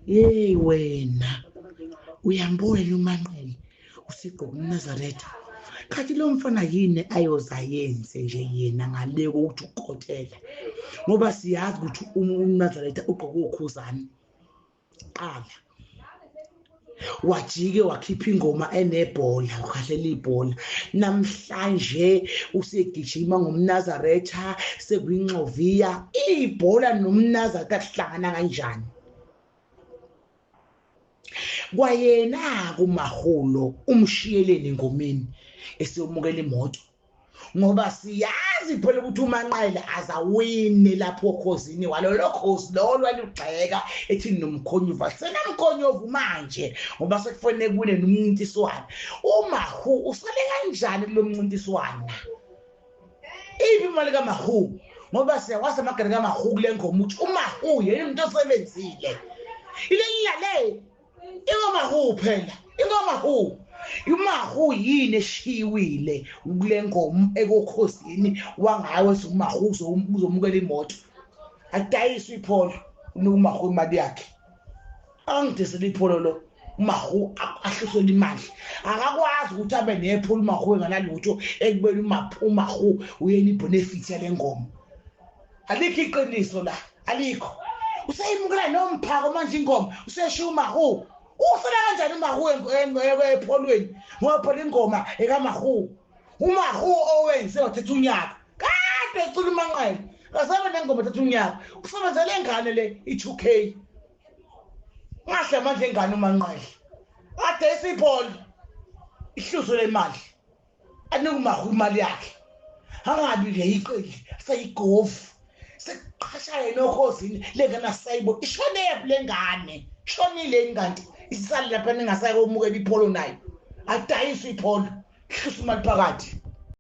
Yeyi wena, uyambona uManqele usigqoka umNazaretha. Khathi lo mfana yini ayoza yenze nje yena ngale kokuthi ukukotela, ngoba siyazi ukuthi umNazaretha ugqoke ukhuzane qala wajike wakhipha ingoma enebhola, ukhahlela ibhola. Namhlanje usegijima ngomNazaretha, sekuyinxoviya. Ibhola nomNazaretha kuhlangana kanjani? Kwayena kumahulo umshiyeleni engomeni esiyomukela imoto, ngoba siyazi phela ukuthi uManqele azawine lapho okhozini walolo khozi lolo alugxeka ethi nomkhonyovu. Senamkhonyovu manje ngoba sekufanele kune nomncintiswano. UMahu usale kanjani kulo mncintiswano? Iphi imali kaMahu? Ngoba siyawazi amagama kaMahu kule ngoma ukuthi uMahu yena umuntu osebenzile. Ilelilale ingomahu phela, ingomahu. UMahu yini eshiyiwile kule ngoma ekokhosini wangawe uMahu uzomukela imoto. Akudayiswe ipholo, unika uMahu imali yakhe. Angidisele ipholo lo, uMahu ahluselwe imali. Akakwazi ukuthi abe nepholo uMahu enganalutho ekubeni uMahu uyena ibenefit yale ngoma. Alikho iqiniso la, alikho. Useyimukela nomphako manje ingoma, useshiya uMahu. Ufuna kanjani uMahu epholweni? Ngoba phela ingoma ekaMahu. UMahu owenze wathatha unyaka. Kade ecula uManqele. Kasabe nengoma ethatha unyaka. Usebenzele ingane le i2K. Ngahle manje ingane uManqele. Kade isipholo. Ihluzo lemali. Anika uMahu imali yakhe. Angabi nje iqili, seyigovu. Sekuqhasha yena okhozini lengane asayibo. Ishone le ngane. Shonile inganti. Isale lapha ningasayi komukela ipholo nayo. Adayiswe ipholo. Hlusa imali phakathi.